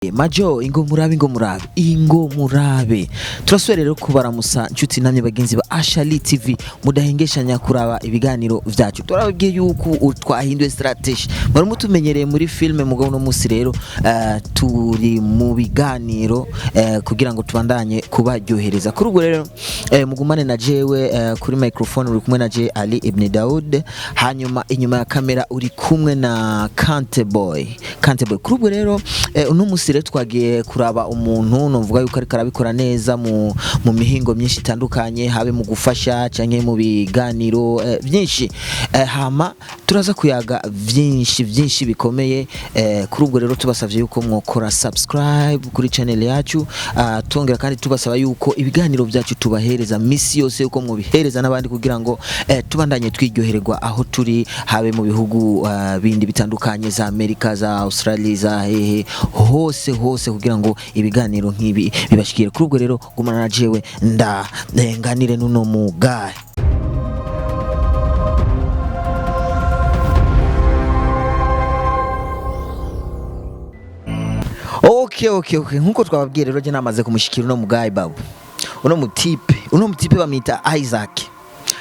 Majo, ingo murabe, ingo murabe, ingo murabe. Turasubira rero kubaramusa, nshuti namye bagenzi ba Ashali TV mudahengeshanya kuraba ibiganiro vyacu. Turababwiye yuko twahinduye strategy. Mwari mutumenyereye muri filme, mugabo uno musi rero turi mu biganiro kugira ngo tubandanye kubaryohereza. Kuri ubwo rero mugumane na jewe kuri microphone uri kumwe na je Ali Ibn Daud, hanyuma inyuma ya kamera uri kumwe na Kante Boy. Kante Boy. Kuri ubwo rero uno musi rero twagiye kuraba umuntu novuga yuko ariko arabikora neza mu mihingo myinshi itandukanye, habe mu gufasha canke mu biganiro byinshi, hama turaza kuyaga vyinshi vyinshi bikomeye. Kuri ubwo rero tubasavye yuko mwokora subscribe kuri channel yacu, tongera kandi tubasaba yuko ibiganiro byacu tubahereza misi yose yuko mubihereza n'abandi kugira ngo tubandanye twiryohererwa aho turi, habe mu bihugu bindi bitandukanye, za Amerika, za Australia, za hehe hose hose, kugira ngo ibiganiro nk'ibi bibashikire. Kuri ubwo rero gumana na jewe nda nganire n'uno mugaye. Okay. Nkuko twababwiye rero, je namaze kumushikira uno mugaye babu. Uno mutipe bamwita Isaac.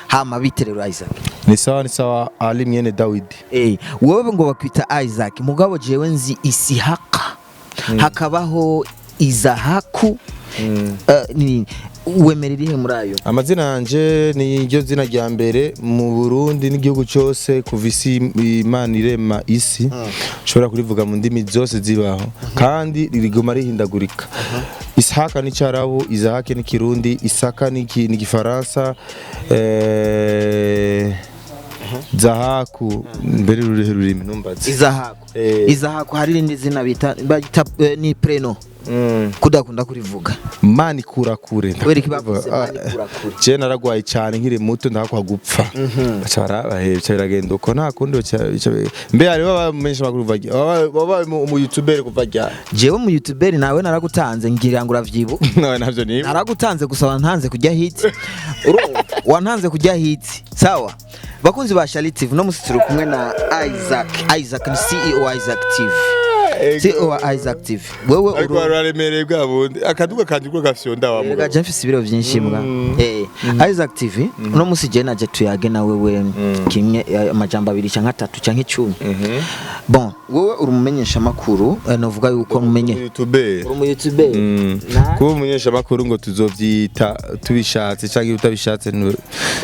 Hama bite rero, Isaac? Ni sawa, ni sawa, Ali mwene Dawidi. Wewe ngo bakwita Isaac, mugabo jewe nzi Isihaka. Hakabaho Izahaku. Ni wemera irihe muri ayo? Amazina yanje ni iryo zina rya mbere mu Burundi n'igihugu cyose kuva isi Imana irema isi. Ushobora kurivuga mu ndimi zose zibaho kandi riguma rihindagurika. Ishaka ni Cyarabu, Izahake ni Kirundi, Isaka ni Gifaransa, Zahaku mbere rurihe rurimi numbaze. Izahaku. Izahaku hari irindi zina bita bayita ni preno. Kudakunda kurivuga. Mani kura kure. Kubera iki bavuze mani kura kure? Je naragwaye cyane nkiri muto, ndakwa gupfa. Baca barabahe, bica biragenda uko, nta kundi mbe hariho abamenyesha makuru kuva baba mu YouTuber kuva ryari? Jewe mu YouTuber nawe naragutanze, ngira ngo uravyibuka. Nawe navyo ni Naragutanze gusa wantanze kujya hit. Urumva? Wantanze kujya hit. Sawa. Bakunzi ba Shali TV, no musi turi kumwe na Isaac. Isaac ni CEO wa Isaac TV. CEO wa Isaac TV. Wewe ariko wararemereye bwa bundi akaduga kanje ko gafyonda wa Erega mugabo. je mfise ibiro vyinshi mbwa. Isaac TV, uno musi je naje tuyage na wewe kimwe, amajambo abiri canke atatu canke 10. Bon, wewe uri umumenyesha makuru, novuga yuko mumenye. YouTuber. Uri umu YouTuber. Kuba umumenyesha makuru ngo tuzovyita tubishatse canke utabishatse,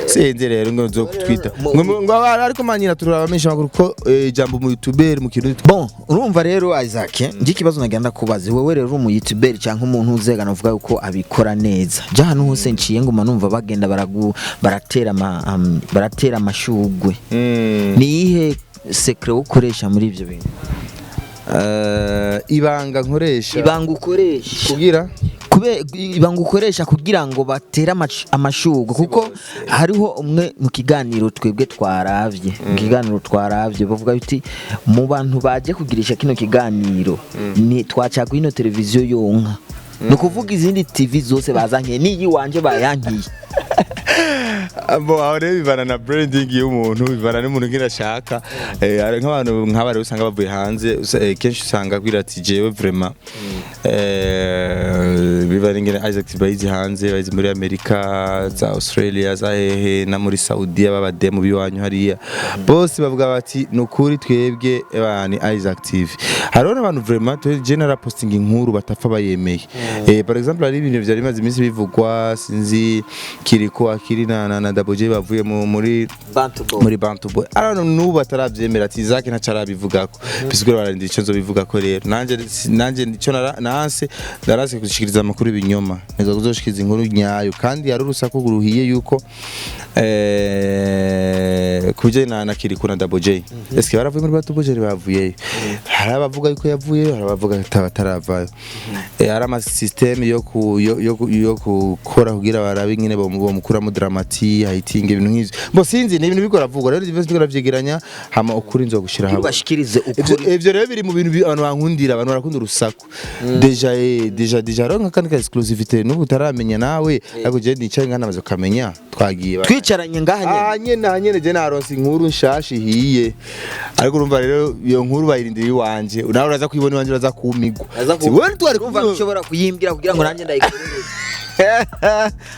sinzi rero ngo nzokutwita ngo ariko manyina turaba abamenyesha makuru ko ijambo mu YouTuber mu Kirundi. Bon, urumva rero Isaac, nje ikibazo nagenda kubaza, wewe rero uri umu YouTuber canke umuntu uzegana uvuga yuko abikora neza. Je ahantu hose nciye nguma numva bagenda baragu baratera baratera amashugwe. Ni iyihe secret ukoresha muri ivyo bintu? Ibanga nkoresha? Ibanga ukoresha. Kugira Kube ibanga ukoresha kugira ngo batere amashugwe, kuko hariho umwe mu kiganiro twebwe twaravye, mu kiganiro twaravye bavuga biti mu bantu baje kugirisha kino kiganiro ni twacaguye ino televiziyo yonka, ni ukuvuga izindi TV zose bazankiye n'iyi wanje bayankiye. Abo aho rero bivana na branding y'umuntu, bivana n'umuntu ngira ashaka. Hari nk'abantu nk'aba rero usanga bavuye hanze, kenshi usanga agira ati jewe vraiment bivana ingene Isaac bayizi hanze, bayizi muri Amerika, za Australia, za hehe na muri Saudiya, b'abademu biwanyu hariya bose bavuga bati nukuri twebwe ni Isaac TV. Hariho n'abantu vraiment je narapostinga inkuru batapfa bayemeye. Par exemple hari ibintu vyari bimaze iminsi bivugwa, sinzi Kiriko akiri na Double J bavuye muri muri Bantu Boy. Arano nubu bataravyemera ati Isaac ntaco arabivugako. Bisigura bararindira ico nzobivugako rero. Nanje ico nanse narase gushikiriza amakuru y'ibinyoma. Neza kuzoshikiriza inkuru nyayo kandi hari urusaku ruhiye yuko kubijanye na Kiriko na Double J. Eske baravuye muri Bantu Boy bavuyeyo? Hari abavuga yuko yavuyeyo, hari abavuga bataravayo. Hari ama system yo gukora kugira barabe ingene bomukuramo dramati hayitinga ibintu nk'ivyo. Bo sinzi ni ibintu biriko biravugwa rero, ivyo ndiko ndavyegeranya hama ukuri nzogushira hamwe. Ubashikirize ukuri. Ivyo rero biri mu bintu abantu bankundira, abantu barakunda urusaku. Déjà déjà rero nk'akandi ka exclusivité n'ubu utaramenya nawe, ariko je nicaye nkanamaze kukamenya, twagiye Twicaranye ngaha nyene. Ah, nyene, aha nyene je naronse inkuru nshasha ihiye, ariko urumva rero iyo nkuru bayirindira iwanje, nawe uraza kuyibona iwanje, uraza kumigwa. Si wewe twari Urumva, kumwe. Ushobora kuyimbwira kugira ngo nanjye ndayikorere,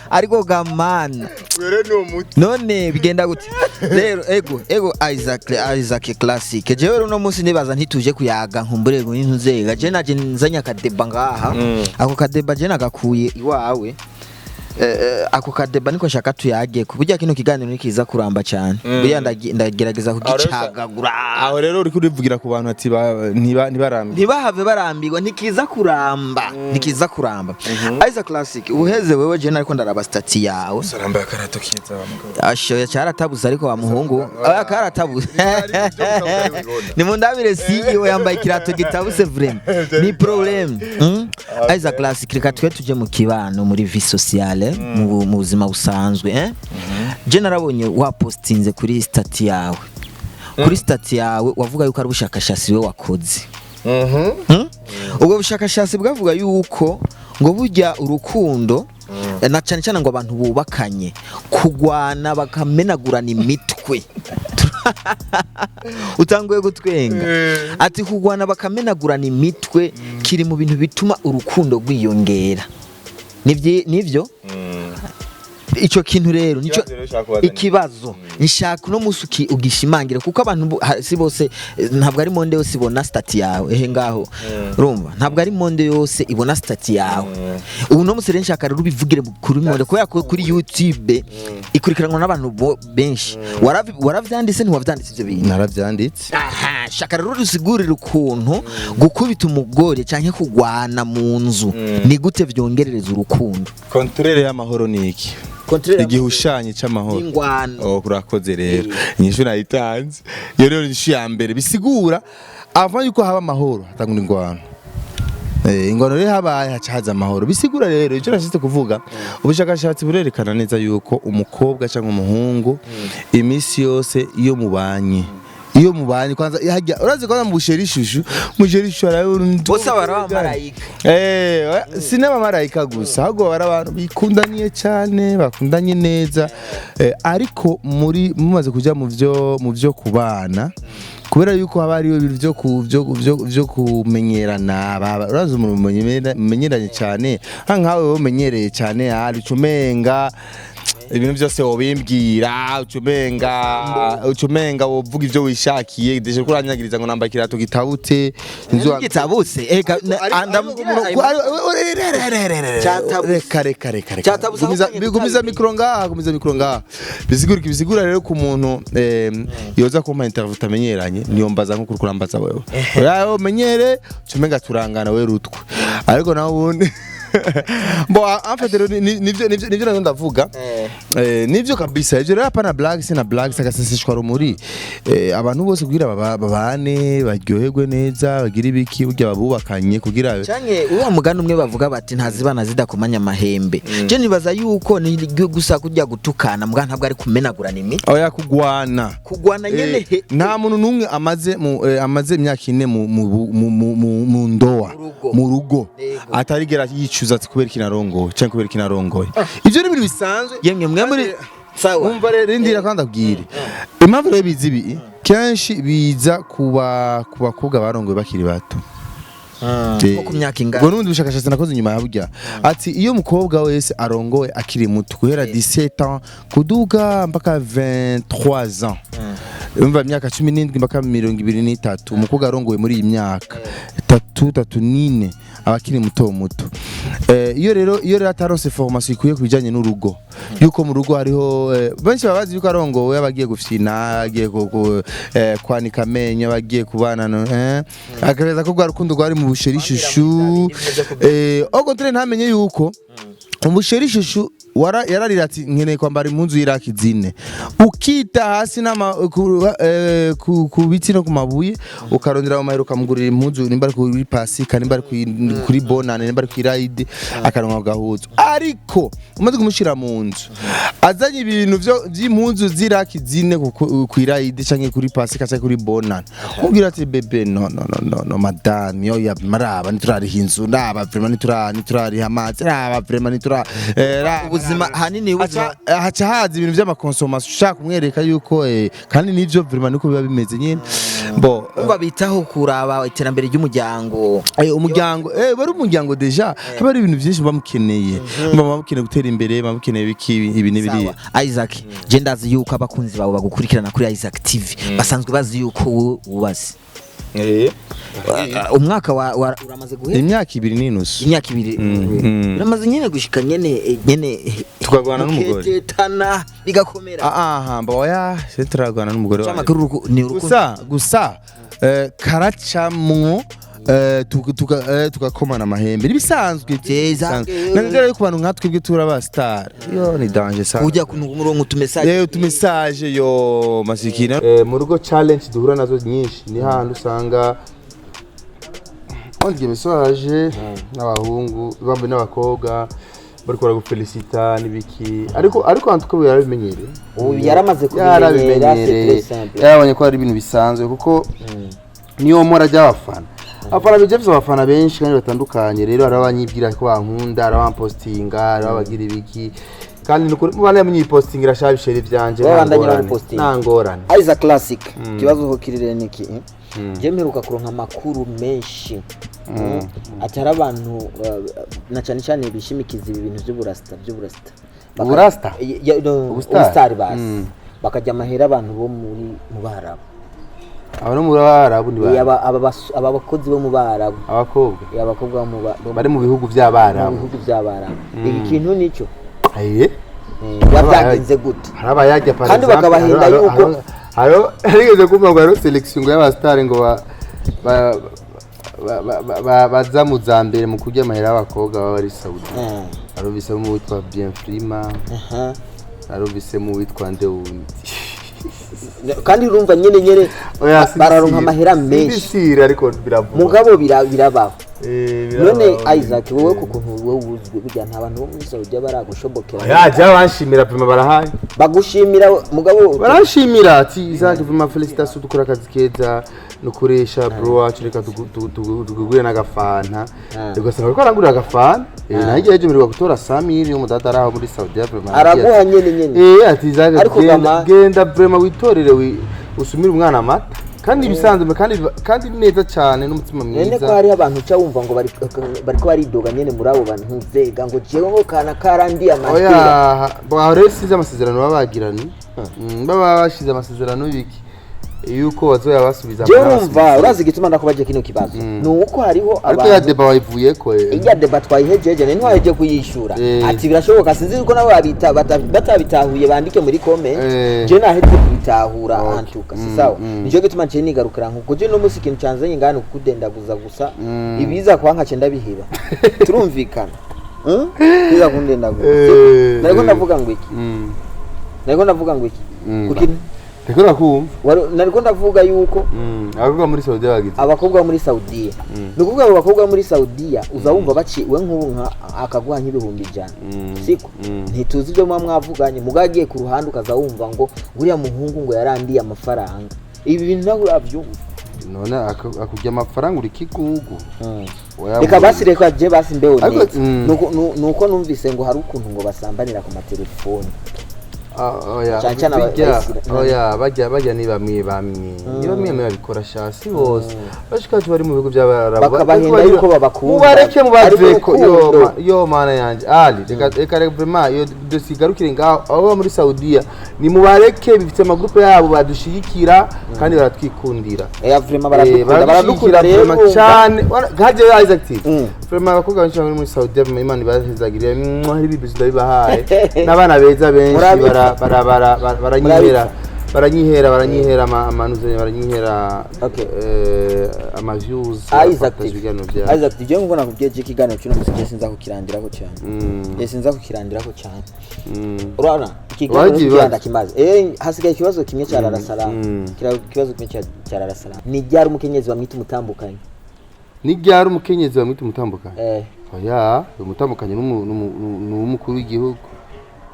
ariko gamana. Rero ni umuti. None bigenda gute rero? Ego, Isaac Classic, jewe rero uno munsi nibaza ntituje kuyaga nkumbure ngo ntuzega, je naje nzanye akadeba ngaha. Ako kadeba je nagakuye iwawe. Ako kadeba niko nshaka tuyage ku burya kino kiganiro nikiza kuramba cyane, burya ndagerageza kugicagagura. Aho rero uriko urivugira ku bantu ati ntibarambe. Ntibahave barambirwa, ntikiza kuramba, ntikiza kuramba. Isaac Classic, ubuheze wewe je nariko ndaraba statut yawe. Sarambaye akarato kiza wa mugabo. Ashoya cyaratabuze, ariko wa muhungu aya karatabuze. Ni mundabire CEO yambaye ikirato gitabuse, vraiment ni problème. Isaac Classic, reka twe tuje mu kibano, muri vie sociale, mu buzima busanzwe, eh? Je narabonye wapostinze kuri statut yawe, kuri statut yawe wavuga yuko ari ubushakashatsi we wakoze. Ubwo bushakashatsi bwavuga yuko ngo burya urukundo, na cyane cyane ngo abantu bubakanye kugwana bakamenagurana imitwe, utanguye gutwenga, ati kugwana bakamenagurana imitwe kiri mu bintu bituma urukundo rwiyongera. Nivyo? Ico kintu rero nico Ikibazo rero ushaka kubaza ni- Ikibazo nshaka uno munsi ugishimangira, kuko abantu si bose, ntabwo ari monde yose ibona statut yawe ehe ngaho. Urumva, ntabwo ari monde yose ibona statut yawe. Ubu no munsi rero nshaka rero ubivugire kuri monde, kubera ko kuri YouTube ikurikiranwa n'abantu benshi. Waravyanditse, ntiwavyanditse ivyo bintu? Naravyanditse. Aha, shaka rero usigurire ukuntu gukubita umugore canke kugwana mu nzu ni gute vyongerereza urukundo. Contraire y'amahoro ni iki? Igihushanyo c'amahoro. N'ingwano. Oh, urakoze. Rero inyishu nayitanze, iyo rero inyishu ya mbere bisigura avant yuko haba amahoro hatangura ingwano. Ingwano rero habaye haca haza amahoro. Bisigura rero icyo nashatse kuvuga, ubushakashatsi burerekana neza yuko umukobwa cyangwa umuhungu iminsi yose iyo mubanye kwanza hajya urazi kwanza mu busheri ishushu Bose aba ari abamarayika. Si n'abamarayika gusa, ahubwo bari abantu bikundaniye cyane, bakundanye neza. Ariko muri mumaze kujya mu byo kubana, kubera yuko haba hariyo ibintu byo kumenyerana, urazi umuntu mumenyeranye cyane, nka nkawe wowe umenyereye cyane, hari ucumenga ibintu byose wobimbwira, ucumenga wovuga ibyo wishakiye. Déjà kuranyagiriza ngo nambaye ikirato gitabute inzu. Gitabuse eka ndamubwira. Cyatabuse. Reka, reka, reka, reka. Cyatabuse aho kanya. Gumiza tutabimenye. micro ngaha, gumiza micro ngaha. Bisigura rero ku muntu yoza kumpa interview utamenyeranye, niyo mbaza nko kuri kurambaza wewe. Oya, umenyere ucumenga turangana we rutwe, ariko nawe ubundi bo en fait rero nivyo navyo ndavuga. Nivyo kabisa ivyo rero, hapana blague, sina blague, sagaseseshwa rumuri. Abantu bose kugira babane baryoherwe neza, bagire ibiki, burya babubakanye kugira Canke uwa mugani umwe bavuga bati ntazibana zidakomanya amahembe. Je nibaza yuko ni gusa kurya gutukana mbwa ntabwo ari kumenagurana imitwe. Oya, kugwana. Kugwana nyene. Nta muntu n'umwe amaze imyaka 4 mu ndoa, Mu rugo. mu rugo, Yego. atarigera yicuza ati kubera ikinarongoye cyangwa kubera ikinarongoye. Ivyo ni ibintu bisanzwe. Yemwe mwe muri sawa. Umva rero, rindira kandi abwire impamvu rero biza. Ibi kenshi biza ku bakobwa barongoye bakiri bato. Nko ku myaka ingana? Ubwo n'ubundi bushakashatsi nakoze inyuma ya burya, ati iyo umukobwa wese arongoye akiri muto, guhera 17 ans kuduga mpaka 23 ans, umva imyaka 17 mpaka 23, umukobwa arongoye muri iyi myaka tatu, tatu nine, aba akiri muto muto. Iyo rero atarose formation ikwiye ku bijyanye n'urugo, yuko mu rugo hariho benshi baba bazi yuko arongowe aba agiye gufyina, agiye kwanika amenyo, aba agiye kubana akabereza ko rwa rukundo rwari mu busheri shushu. Au contraire, ntamenye yuko umusheri shushu Yararira ati nkeneye kwambara impuzu y'iraki zine, ukita hasi n'ama ku biti no ku mabuye, ukarondera mu mahera, ukamugurira impuzu, nimba ari kuri pasika, nimba ari kuri bonane, nimba ari kuri rayidi, akaronka gahuzu. Ariko umaze kumushira mu nzu, azanye ibintu vy'impuzu z'iraki zine ku irayidi canke kuri pasika canke kuri bonane, ubwira ati bébé, no, no, no, no, no, madame, yo ya maraba ntiturariha inzu, ndaba vraiment ntiturariha amazi, raba vraiment ntitura Ubuzima hanini, ubuzima haca haza ibintu vy'ama consommation, ushaka kumwereka yuko kandi nivyo vraiment niko biba bimeze nyene bo. Umva, bitaho kuraba iterambere ry'umuryango. Umuryango, bari umuryango déjà, haba hari ibintu byinshi bamukeneye, muba mukeneye gutera imbere, muba mukeneye biki, ibi n'ibiriya. Sawa. Isaac, je ndazi yuko abakunzi bawe bagukurikirana kuri Isaac TV basanzwe bazi yuko wowe wubaze. Umwaka uramaze guhera. Imyaka 2.5. Imyaka 2 uramaze nyene gushika nyene nyene Tukagwana n'umugore. muketetana bigakomera. Aha mba oya, se turagwana n'umugore wanjye. Camakuru ni urukundo. Gusa karacamwo, tugakomana amahembe nibisanzwe. Vyiza. Nanzera yuko abantu nka twebwe turi aba star, yo ni danger sana. Ujya kunuronka utu message. Utu message yo masikina. Mu rugo challenge duhura nazo nyinshi ni handi usanga wandika message n'abahungu bamwe n'abakobwa bariko baragufelicita n'ibiki, ariko hantu ko yarabimenyereye. Ubu yaramaze kubimenyera, c'est Yarabimenyereye. très simple. Yarabonye ko ari ibintu bisanzwe, kuko niyo mpora ry'abafana, abafana bijya bafise abafana benshi kandi batandukanye. Rero hari abanyibwira ko bankunda, hari abampostinga, hari abagira ibiki, kandi nukuri mubana munyipostingira sha bisheri vyanje, nta Babandanye ngorane, bagupostinga. nta ngorane. Isaac Classic, ikibazo ho kirire niki, eh? Je mperuka kuronka amakuru menshi atari abantu, na cyane cyane bishimikiza ibi bintu by'uburasta. Uburasta? No, Ubustar? ubustar basi, bakajya amahera abantu bo muri mu Barabu. Aba no muri Barabu ni ba Aba bakozi bo mu Barabu. Abakobwa. Abakobwa bo mu bari mu bihugu mu by'Abarabu. bihugu by'Abarabu, iki kintu nicyo. Aye. Biba byagenze gute? Hari abayajya par Kandi exemple, bakabahenda yuko- harigeze kumva ngo hariho selection ngo y'aba star ngo baza mu za mbere mu kurya amahera y'abakobwa baba bari Saudi. Arumvisemo uwitwa Bienfrima. Arumvisemo uwitwa nde wundi. Kandi urumva nyene Oya, bararonka amahera menshi. Sindisira, ariko biravugwa. Mugabo birabaho. Birabaho. None Isaac, wowe ku kuntu wowe uzwi burya, nta bantu bo muri Saudiya baragushobokera? Yaje banshimira prima, barahaye. Bagushimira mugabo? Baranshimira ati Isaac, vraiment félicitations, dukora akazi keza nukoresha bro wacu, reka tugugure n'agafanta. Ugasanga bariko barangurira agafanta. Naho igihe ejo mperuka gutora Samiri y'umudada ari aho muri Saudi vraiment. Araguha nyene? Ati Isaac, Ariko genda, genda vraiment witorere, usumire umwana amata, kandi ibisanzwe, kandi neza cyane n'umutima None ko mwiza. hariho abantu uca wumva ngo bariko baridoga nyene muri abo bantu nzega ngo jewe ngo kana karandiye amahera. Oya, bo aho rero sinzi amasezerano baba bagiranye. Baba bashize amasezerano y'ibiki yuko bazoya basubiza. Jewe urumva, urazi igituma ndakubaje kino kibazo, ni uko hariho Ariko ya abantu débat wayivuyeko. Iya débat twayihejeje, nari ntwaheje kuyishura. Ati birashoboka, sinzi yuko nabo batabitahuye, bandike muri comment. Je naheje kubitahura. Antuka si sawa. Nico gituma nciye nigarukira nkuko je no musi ikintu canzanye ngana kukudendaguza gusa, ibiza kwa nkace ndabiheba, turumvikana. Biza kundendaguza. Nariko ndavuga ngo iki? Nariko ndavuga ngo iki? Kuki? Ndiko ndakumva. Nariko ndavuga yuko Abakobwa muri Saudi bagize abakobwa bo muri Saudiya, ni ukuvuga abo bakobwa bo muri Saudiya uza wumva baci we nk'ubu nka akaguha nk'ibihumbi 100, siko? Ntituzi ibyo muba mwavuganye, mugabo agiye ku ruhande ukaza wumva ngo uriya muhungu ngo yarandiye amafaranga. Ibi bintu nawe urabyumva? None akurya amafaranga uri kigugu. Oya, Reka basi, reka je basi mbeho Ariko, neza. Nuko numvise ngo hari ukuntu ngo basambanira ku matelefoni. Ah, oya, Cyane cyane abayisilamu. Oya, bajya ni bamwe bamwe, ni bamwe bamwe babikora sha, si bose. Bashikacu bari mu bihugu by'Abarabu Bakabahenda yuko babakunda. Mubareke, mubaveko. Ari Yo urukundo. yo mana yanje Ali, reka vraiment iyo dosigarukire ngaho. Abo muri Saudiya ni mubareke, bifite amagrupe yabo badushigikira kandi baratwikundira. Vraiment baradukunda, baradukunda rero vraiment urumva. Cyane nkaje Isaac TV. Vraiment abakobwa benshi bari muri Saudiya, vraiment Imana ibahezagire, hari ibibizo ndabibahaye n'abana beza benshi. Murabipfa. Baranyihera. Baranyihera amanuzanya, baranyihera Okay. Ama views. Isaac bafata TV. Ibiganiro byacu. Isaac TV, nkuko nakubwiye, je ikiganiro cy'uno musi je sinza kukirangirako cyane. Je sinza kukirangirako cyane. Urabona ikiganiro Wagiye kigira ibibazo? Ndakimaze. Hasigaye ikibazo kimwe cya Rarasara. Ikibazo kimwe cya Rarasara. Ni ryari umukenyezi bamwita umutambukanyi? Ni ryari umukenyezi bamwita umutambukanyi? Eh. Oya, umutambukanyi ni uw'umukuru w'igihugu.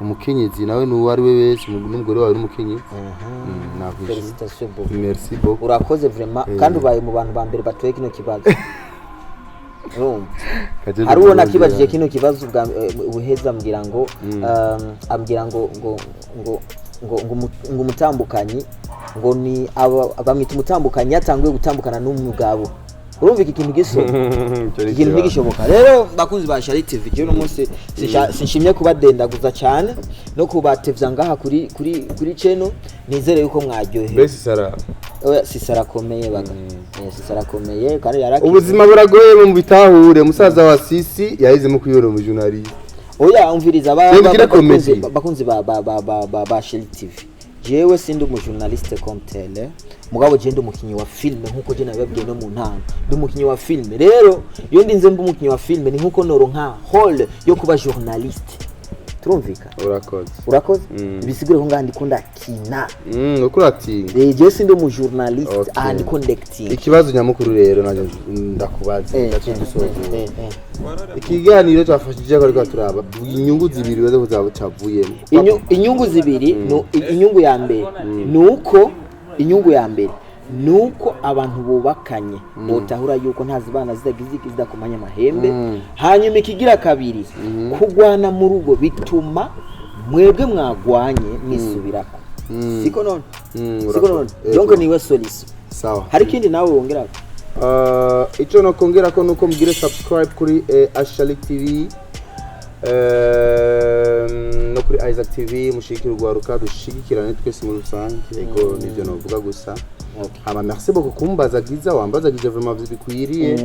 Umukenyezi nawe ni uwo ari we wese, n'umugore wawe n'umukenyezi. Nakwishyura. Félicitations beaucoup. Merci beaucoup. Urakoze vraiment, kandi ubaye mu bantu ba mbere batoye kino kibazo. Urumva? Kaje. Hari uwo nakibajije kino kibazo bwa buheza, ambwira ngo ambwira ngo umutambukanyi ngo ni aba bamwita umutambukanyi yatanguye gutambukana n'umugabo. Urumva iki kintu gisoma, iki kintu ntigishoboka. Rero bakunzi ba Shari TV, jewe uno munsi sinshimye kubadendaguza cyane no kubatevya ngaha kuri channel. Nizere yuko mwaryohewe. Mbese Sara? Oya, sisi arakomeye baga. Sisi arakomeye kandi yarakize. Ubuzima buragoye, mu bitahure. Musaza wa Sisi yahizemo kwibera mu journaliste. Oya, umviriza Reba ukina comedy. Bakunzi ba Shell TV, jewe sindi umujournaliste comme tel, mugabo je ndi umukinyi wa filme, nkuko je nabibabwiye no mu ntango. Ndi umukinyi wa filme. Rero iyo ndinze mba umukinyi wa filme, ni nkuko noronka rôle yo kuba journaliste. Turumvikana? Urakoze. Urakoze. Bisigure ko ngaha ndiko ndakina. Uko uratinya. Jewe sindi umujournaliste. Okay. Aha ndiko ndactinga. Ikibazo nyamukuru rero naje ndakubaza, ndace dusoza ikiganiro cyafashije ko ariko turaba inyungu zibiri baza kuzaba cavuyemo. Inyungu zibiri inyungu ya mbere ni uko abantu bubakanye botahura yuko nta zibana zidagize zidakomanya amahembe. Hanyuma ikigira kabiri, kugwana mu rugo bituma mwebwe mwagwanye mwisubirako, siko none? Siko Urakoze. none? Yego. Donc niwe solution. Sawa. Hari ikindi nawe wongera? Icyo nokongera ko nuko mugire subscribe kuri Ashali TV no kuri Isaac TV, mushigikire urwaruka, dushigikirane twese muri rusange. Yego, nivyo novuga gusa. Okay. Hama merci beaucoup kumbaza Giza, wambazagije vraiment bikwiriye.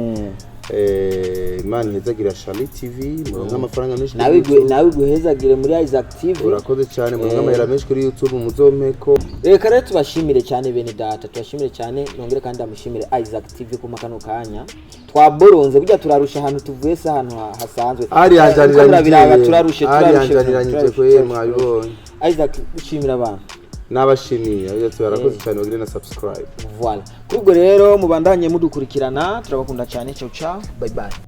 Imana ihezagira Ashali TV, muronke amafaranga menshi kuri Nawe YouTube. Nawe guhezagire muri Isaac TV. Urakoze cyane, muronke amahera menshi kuri YouTube, muzompeko. Reka rero tubashimire cyane, bene data, tubashimire cyane. Nongere kandi amushimire Isaac TV kuma kano kanya twaboronze. Burya turarusha ahantu tuvuye, se ahantu hasanzwe. Ari Uko murabiraba, yanjaniranyije. turarushe, Ari turarushe, yanjaniranyije turarushe, kwe. turarushe. Mwabibonye. Isaac, ushimira abantu. N'abashimiye abagira barakoze cyane, bagire na subscribe. Voilà, kuri ubwo rero mubandanye mudukurikirana, turabakunda cyane. Ciao ciao, bye bye.